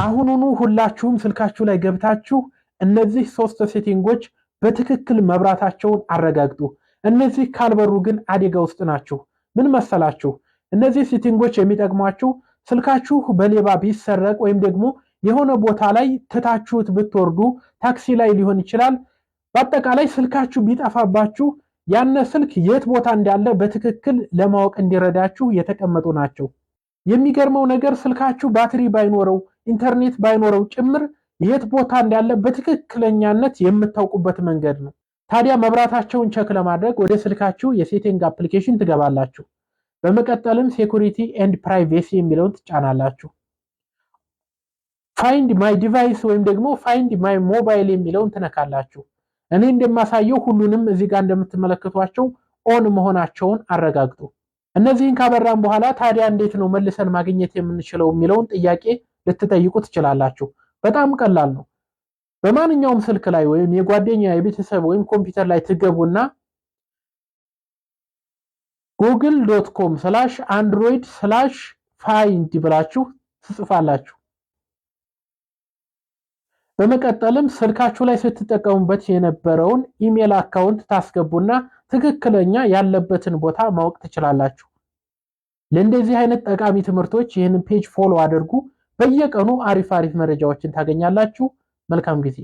አሁኑኑ ሁላችሁም ስልካችሁ ላይ ገብታችሁ እነዚህ ሶስት setting ኦች በትክክል መብራታቸውን አረጋግጡ። እነዚህ ካልበሩ ግን አደጋ ውስጥ ናችሁ። ምን መሰላችሁ? እነዚህ setting ኦች የሚጠቅሟችሁ ስልካችሁ በሌባ ቢሰረቅ ወይም ደግሞ የሆነ ቦታ ላይ ትታችሁት ብትወርዱ፣ ታክሲ ላይ ሊሆን ይችላል። በአጠቃላይ ስልካችሁ ቢጠፋባችሁ ያነ ስልክ የት ቦታ እንዳለ በትክክል ለማወቅ እንዲረዳችሁ የተቀመጡ ናቸው። የሚገርመው ነገር ስልካችሁ ባትሪ ባይኖረው፣ ኢንተርኔት ባይኖረው ጭምር የት ቦታ እንዳለ በትክክለኛነት የምታውቁበት መንገድ ነው። ታዲያ መብራታቸውን check ለማድረግ ወደ ስልካችሁ የ setting application ትገባላችሁ። በመቀጠልም security and privacy የሚለውን ትጫናላችሁ። Find my device ወይም ደግሞ find my mobile የሚለውን ትነካላችሁ። እኔ እንደማሳየው ሁሉንም እዚህ ጋር እንደምትመለከቷቸው on መሆናቸውን አረጋግጡ። እነዚህን ካበራን በኋላ ታዲያ እንዴት ነው መልሰን ማግኘት የምንችለው የሚለውን ጥያቄ ልትጠይቁ ትችላላችሁ። በጣም ቀላል ነው። በማንኛውም ስልክ ላይ ወይም የጓደኛ፣ የቤተሰብ ወይም ኮምፒውተር ላይ ትገቡና google.com/android/find ብላችሁ ትጽፋላችሁ። በመቀጠልም ስልካችሁ ላይ ስትጠቀሙበት የነበረውን email account ታስገቡና ትክክለኛ ያለበትን ቦታ ማወቅ ትችላላችሁ። ለእንደዚህ አይነት ጠቃሚ ትምህርቶች ይህንን page follow አድርጉ። በየቀኑ አሪፍ አሪፍ መረጃዎችን ታገኛላችሁ። መልካም ጊዜ።